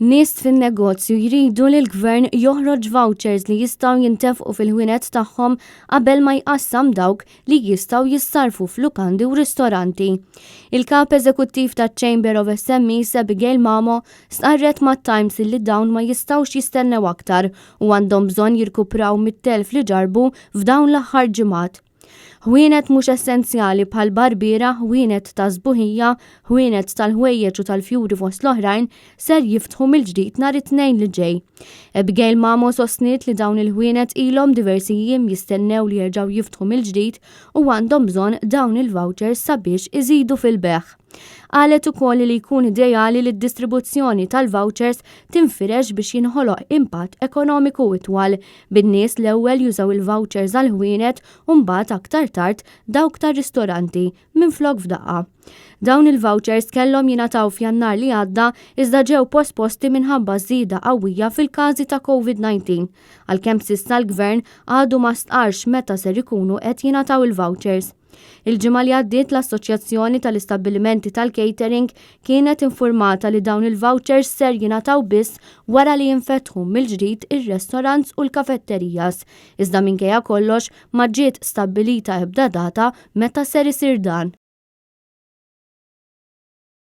Nies fin-negozju jridu li l-Gvern joħroġ vouchers li jistgħu jintefqu fil-ħwienet tagħhom qabel ma jqassam dawk li jistgħu jissarfu f'lukandi u ristoranti. Il-Kap Eżekuttiv taċ-Chamber of SMEs Abigail Mamo stqarret mat-Times li dawn ma jistgħux jistennew aktar u għandhom bżonn jirkupraw mit-telf li ġarrbu f'dawn l-aħħar ġimgħat. Ħwienet mhux essenzjali bħal barbiera, ħwienet ta' sbuħija, ħwienet tal-ħwejjeġ u tal-fjuri fost l-oħrajn ser jiftħu mill-ġdid nhar it-Tnejn li ġej. Abigail Mamo sostniet li dawn il-ħwienet ilhom diversi jiem jistennew li jerġgħu jiftħu mill-ġdid u għandhom bżonn dawn il-vouchers sabiex iżidu fil-bejgħ. Qalet ukoll li jkun ideali li d-distribuzzjoni tal-vouchers tinfirex biex jinħoloq impatt ekonomiku itwal, bin-nies l-ewwel jużaw il-vouchers għal ħwienet u mbagħad aktar tard dawk tar-ristoranti, minflok f'daqqa. Dawn il-vouchers kellhom jingħataw f'Jannar li għadda iżda ġew posposti minħabba żieda qawwija fil-każi ta' Covid-19, għalkemm s'issa l-Gvern għadu ma stqarrx meta ser ikunu qed jingħataw il-vouchers. Il-ġimgħa li għaddiet l-Assoċjazzjoni tal-Istabbilimenti tal-Catering kienet infurmata li dawn il-vouchers ser jingħataw biss wara li jinfetħu mill-ġdid ir-restaurants u l-kafetterijas, iżda minkejja kollox ma ġiet stabbilita ebda data meta ser isir dan.